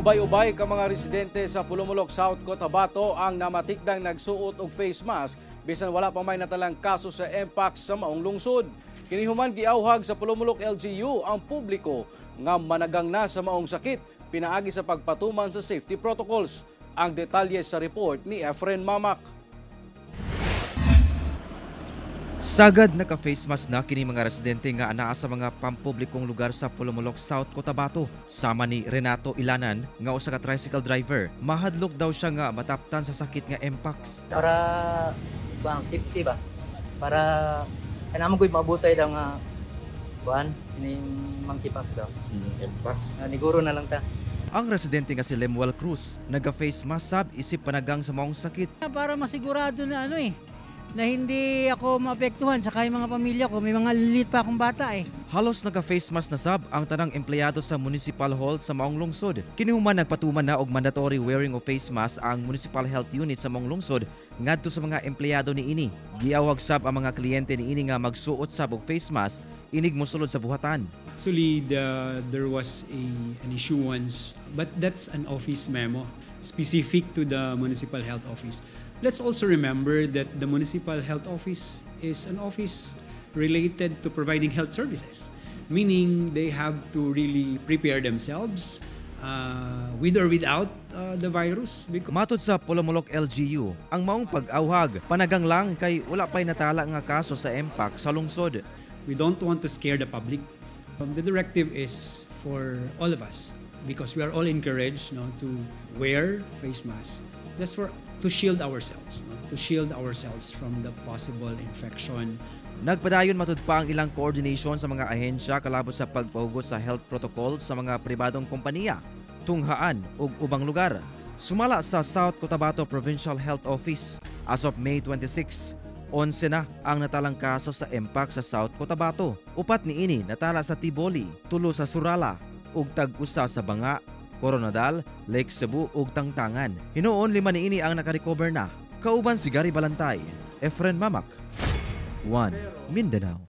Ubay-ubay ka mga residente sa Polomolok, South Cotabato ang namatikdang nagsuot og face mask bisan wala pa may natalang kaso sa Mpox sa maong lungsod. Kini human giawhag sa Polomolok LGU ang publiko nga managang na sa maong sakit pinaagi sa pagpatuman sa safety protocols. Ang detalye sa report ni Efren Mamak. Sagad naka-face mask na kini mga residente nga anaa sa mga pampublikong lugar sa Polomolok, South Cotabato. Sama ni Renato Ilanan nga usa ka tricycle driver, mahadlok daw siya nga mataptan sa sakit nga Mpox. Para kuan, safety ba? Para kanamo ko'y mabutay daw nga kuan kining monkeypox daw. Mpox. Nga niguro na lang ta. Ang residente nga si Lemuel Cruz naga-face mask sab isip panagang sa maong sakit. Para masigurado na ano eh, na hindi ako maapektuhan saka yung mga pamilya ko. May mga lilit pa akong bata eh. Halos naka-face mask na sab ang tanang empleyado sa Municipal Hall sa maong lungsod. Kini human nagpatuman na og mandatory wearing of face mask ang Municipal Health Unit sa maong lungsod ngadto sa mga empleyado niini. Giawhag sab ang mga kliyente niini nga magsuot sab og face mask inig mosulod sa buhatan. Actually, there was an issuance, but that's an office memo specific to the Municipal Health Office. Let's also remember that the Municipal Health Office is an office related to providing health services, meaning they have to really prepare themselves with or without the virus. Because Matod sa Polomolok LGU, ang maong pag-awhag panagang lang kay wala pay natala nga kaso sa Mpox sa lungsod. We don't want to scare the public. The directive is for all of us because we are all encouraged, no, to wear face masks just for to shield ourselves, no, to shield ourselves from the possible infection. Nagpadayon matud pa ang ilang coordination sa mga ahensya kalabot sa pagpahugot sa health protocol sa mga pribadong kompanya, tunghaan ug ubang lugar. Sumala sa South Cotabato Provincial Health Office, as of May 26, 11 na ang natalang kaso sa Mpox sa South Cotabato. Upat niini natala sa Tiboli, 3 sa Surala, ug tag-usa sa Banga, Koronadal, Lake Sebu ug Tangtangan. Hinuon 5 niini ang nakarecover na. Kauban si Gary Balantay, Efren Mamak, 1 Mindanao.